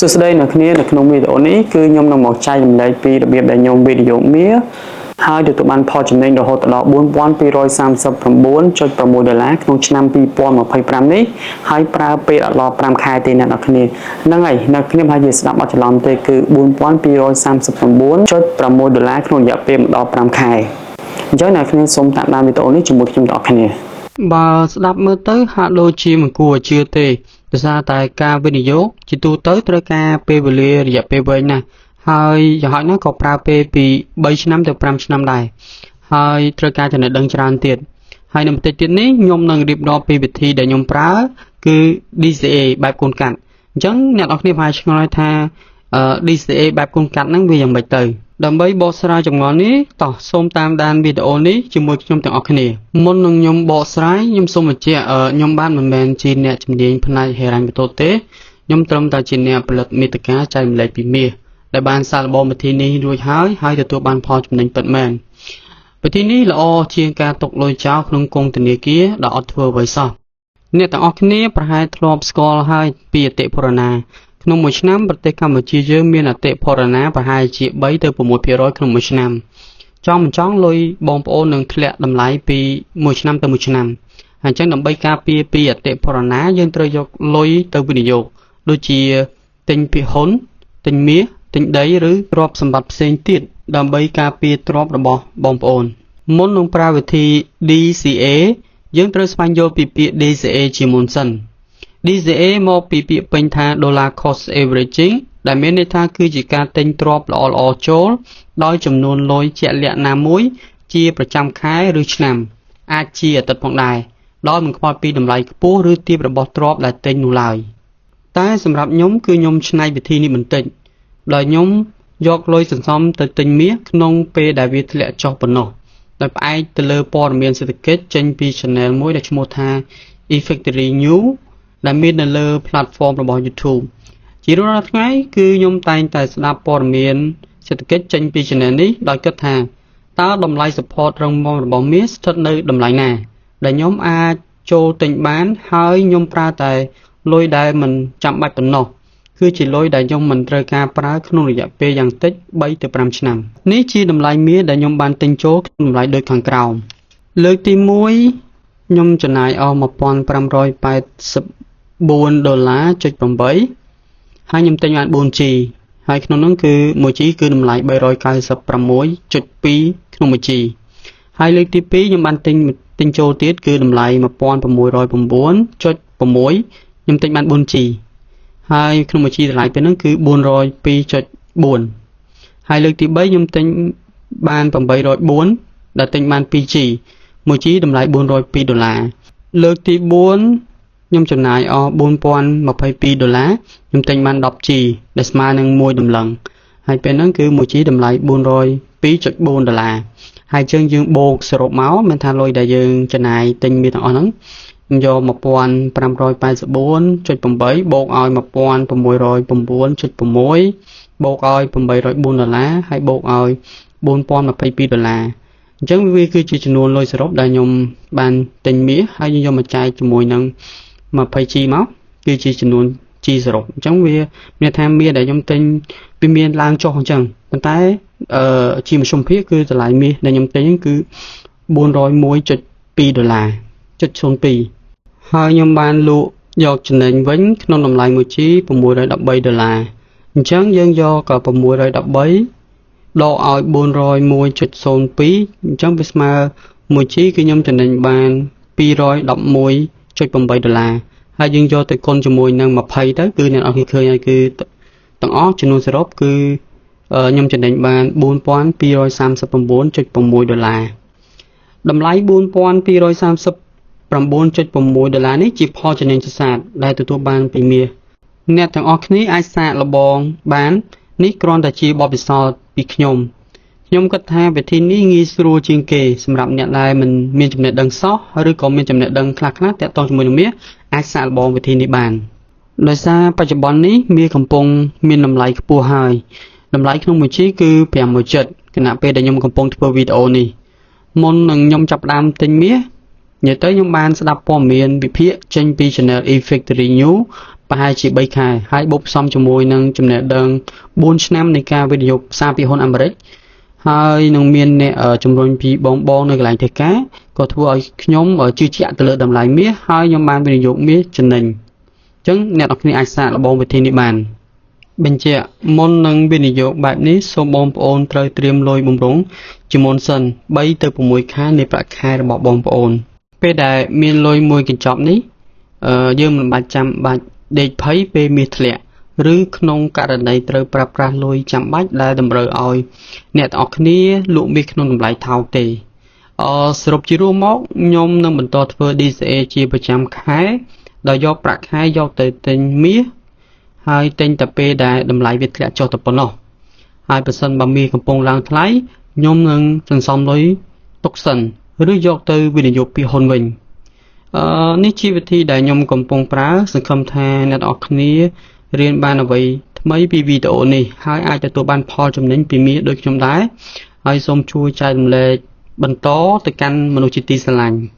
សួស្តីអ្នកគ្នានៅក្នុងវីដេអូនេះគឺខ្ញុំនឹងមកចែករំលែកពីរបៀបដែលខ្ញុំវិនិយោគមាសហើយទទួលបានផលចំណេញរហូតដល់4239.6ដុល្លារក្នុងឆ្នាំ2025នេះហើយប្រើពេលអត់ដល់5ខែទេអ្នកនរគ្នាហ្នឹងហើយអ្នកគ្នាប្រហែលជាស្ដាប់អត់ច្រឡំទេគឺ4239.6ដុល្លារក្នុងរយៈពេលមិនដល់5ខែអញ្ចឹងអ្នកគ្នាសូមតាមដានវីដេអូនេះជាមួយខ្ញុំទាំងអស់គ្នា។ បើស្ដាប់មើលទៅហាក់ដូចជាមិនគួរឲ្យជឿទេដោយសារតែការវិនិយោគជាទូទៅត្រូវការពេលវេលារយៈពេលវែងណាស់ហើយយ៉ាងហោចណាស់ក៏ប្រើពេលពី3ឆ្នាំទៅ5ឆ្នាំដែរហើយត្រូវការចំណេះដឹងច្រើនទៀតហើយនៅបន្តិចទៀតនេះខ្ញុំនឹងរៀបរាប់ពីវិធីដែលខ្ញុំប្រើគឺ DCA បែបកូនកាត់អញ្ចឹងអ្នកនរគ្នាប្រហែលឆ្ងល់ហើយថា DCA បែបកូនកាត់ហ្នឹងវាយ៉ាងម៉េចទៅដើម្បីបកស្រាយចម្ងល់នេះតោះសូមតាមដានវីដេអូនេះជាមួយខ្ញុំទាំងអស់គ្នាមុននឹងខ្ញុំបកស្រាយខ្ញុំសូមបញ្ជាក់ខ្ញុំបានមិនមែនជាអ្នកជំនាញផ្នែកហិរញ្ញវត្ថុទេខ្ញុំត្រឹមតែជាអ្នកផលិតមាតិកាចែករំលែកពីមាសដែលបានសាកល្បងវិធីនេះរួចហើយហើយទទួលបានផលចំណេញពិតមែនវិធីនេះល្អជាងការទុកលុយចោលក្នុងកុងធនាគារដែលអត់ធ្វើអ្វីសោះអ្នកទាំងអស់គ្នាប្រហែលធ្លាប់ស្គាល់ហើយពីអតិផរណាក្នុងមួយឆ្នាំប្រទេសកម្ពុជាយើងមានអតិផរណាប្រហែលជា3ទៅ6%ក្នុងមួយឆ្នាំចង់មិនចង់លុយបងប្អូននឹងធ្លាក់តម្លៃពីមួយឆ្នាំទៅមួយឆ្នាំអញ្ចឹងដើម្បីការពារពីអតិផរណាយើងត្រូវយកលុយទៅវិនិយោគដូចជាទិញភាគហ៊ុនទិញមាសទិញដីឬទ្រព្យសម្បត្តិផ្សេងទៀតដើម្បីការពារទ្រព្យរបស់បងប្អូនមុននឹងប្រើវិធី DCA យើងត្រូវស្វែងយល់ពីពាក្យ DCA ជាមុនសិន DCA មកពីពាក្យពេញថា Dollar Cost Averaging ដែលមានន័យថាគឺជាការទិញទ្រព្យល្អៗចូលដោយចំនួនលុយជាក់លាក់ណាមួយជាប្រចាំខែឬឆ្នាំអាចជាអាទិត្យផងដែរដោយមិនខ្វល់ពីតម្លៃខ្ពស់ឬទាបរបស់ទ្រព្យដែលទិញនោះឡើយតែសម្រាប់ខ្ញុំគឺខ្ញុំច្នៃវិធីនេះបន្តិចដោយខ្ញុំយកលុយសន្សំទៅទិញមាសក្នុងពេលដែលវាធ្លាក់ចុះប៉ុណ្ណោះដោយផ្អែកទៅលើព័ត៌មានសេដ្ឋកិច្ចចេញពី Channel មួយដែលឈ្មោះថា eFactory News ដែលមាននៅលើ platform របស់ YouTube ជារៀងរាល់ថ្ងៃគឺខ្ញុំតែងតែស្ដាប់ព័ត៌មានសេដ្ឋកិច្ចចេញពី Channel នេះដោយគិតថាតើតម្លៃ support រឹងមាំរបស់មាសស្ថិតនៅតម្លៃណាដែលខ្ញុំអាចចូលទិញបានហើយខ្ញុំប្រើតែលុយដែលមិនចាំបាច់ប៉ុណ្ណោះគឺជាលុយដែលខ្ញុំមិនត្រូវការប្រើក្នុងរយៈពេលយ៉ាងតិច3ទៅ5ឆ្នាំនេះជាតម្លៃមាសដែលខ្ញុំបានទិញចូលក្នុងតម្លៃដូចខាងក្រោមលើកទី1ខ្ញុំចំណាយអស់1584ដុល្លារចុច8ហើយខ្ញុំទិញបាន 4G ហើយក្នុងនោះគឺ 1G គឺតម្លៃ396.2ក្នុង 1G ហើយលើកទី2ខ្ញុំបានទិញទិញចូលទៀតគឺតម្លៃ1609.6ខ្ញុំទិញបាន 4G ហើយក្នុង 1G តម្លៃពេលហ្នឹងគឺ402.4ហើយលើកទី3ខ្ញុំទិញបាន804ដែលទិញបាន 2G 1G តម្លៃ402ដុល្លារលើកទី4ខ្ញុំចំណាយអស់4022ដុល្លារខ្ញុំទិញបាន 10G ដែលស្មើនឹង1តម្លឹងហើយពេលហ្នឹងគឺ 1G តម្លៃ402.4ដុល្លារហើយជើងយើងបូកសរុបមកមានថាលុយដែលយើងចំណាយទិញមានទាំងអស់ហ្នឹងខ្ញុំយក1584.8បូកឲ្យ1609.6បូកឲ្យ804ដុល្លារហើយបូកឲ្យ4022ដុល្លារអញ្ចឹងវាគឺជាចំនួនលុយសរុបដែលខ្ញុំបានទិញមាសហើយយើងយកមកចែកជាមួយនឹង 20G មកគឺជាចំនួន G សរុបអញ្ចឹងវាមានថាមាសដែលខ្ញុំទិញវាមានឡើងចុះអញ្ចឹងប៉ុន្តែអឺជាមធ្យមភាគគឺតម្លៃមាសដែលខ្ញុំទិញគឺ401.2ដុល្លារចុច02ហើយខ្ញុំបានលក់យកចំណេញវិញក្នុងតម្លៃ 1G 613ដុល្លារអញ្ចឹងយើងយក613ដកឲ្យ401.02អញ្ចឹងវាស្មើ 1G គឺខ្ញុំចំណេញបាន211.8ដុល្លារហើយយើងយកទៅគុណជាមួយនឹង20ទៅគឺអ្នកនរគ្នាឃើញហើយគឺទាំងអស់ចំនួនសរុបគឺខ្ញុំចំណេញបាន4239.6ដុល្លារតម្លៃ4239.6ដុល្លារនេះជាផលចំណេញសុទ្ធសាធដែលទទួលបានពីមាសអ្នកទាំងអស់គ្នាអាចសាកល្បងបាននេះគ្រាន់តែជាបទពិសោធន៍ពីខ្ញុំខ្ញុំគិតថាវិធីនេះងាយស្រួលជាងគេសម្រាប់អ្នកដែលមិនមានចំណេះដឹងសោះឬក៏មានចំណេះដឹងខ្លះៗទាក់ទងជាមួយនឹងមាសអាចសាកល្បងវិធីនេះបានដោយសារបច្ចុប្បន្ននេះមាសកំពុងមានតម្លៃខ្ពស់ហើយតម្លៃក្នុង 1G គឺ517ខណៈពេលដែលខ្ញុំកំពុងធ្វើវីដេអូនេះមុននឹងខ្ញុំចាប់ផ្ដើមទិញមាសនិយាយទៅខ្ញុំបានស្ដាប់ព័ត៌មានវិភាគចេញពី Channel eFactory News ប្រហែលជា3ខែហើយបូកផ្សំជាមួយនឹងចំណេះដឹង4ឆ្នាំនៃការវិនិយោគផ្សារភាគហ៊ុនអាមេរិកហើយនឹងមានអ្នកជំរុញពីបងបងនៅកន្លែងធ្វើការក៏ធ្វើឲ្យខ្ញុំជឿជាក់ទៅលើតម្លៃមាសហើយខ្ញុំបានវិនិយោគមាសចំណេញអញ្ចឹងអ្នកនរគ្នាអាចសាកល្បងវិធីនេះបានបញ្ជាក់មុននឹងវិនិយោគបែបនេះសូមបងប្អូនត្រូវត្រៀមលុយបំរុងជាមុនសិន3ទៅ6ខែនៃប្រាក់ខែរបស់បងប្អូនពេលដែលមានលុយមួយកញ្ចប់នេះយើងមិនបាច់ចាំបាច់ដេកភ័យពេលមាសធ្លាក់ឬក្នុងករណីត្រូវប្រើប្រាស់លុយចាំបាច់ដែលតម្រូវឲ្យអ្នកទាំងអស់គ្នាលក់មាសក្នុងតម្លៃថោកទេសរុបជារួមមកខ្ញុំនឹងបន្តធ្វើ DCA ជាប្រចាំខែដោយយកប្រាក់ខែយកទៅទិញមាសហើយទិញតែពេលដែលតម្លៃវាធ្លាក់ចុះទៅប៉ុណ្ណោះហើយប្រសិនបើមាសកំពុងឡើងថ្លៃខ្ញុំនឹងសន្សំលុយទុកសិនឬយកទៅវិនិយោគពីហ៊ុនវិញនេះជាវិធីដែលខ្ញុំកំពុងប្រើសង្ឃឹមថាអ្នកនរគ្នារៀនបានអ្វីថ្មីពីវីដេអូនេះហើយអាចទទួលបានផលចំណេញពីមាសដូចខ្ញុំដែរហើយសូមជួយចែករំលែកបន្តទៅកាន់មនុស្សជាទីស្រឡាញ់។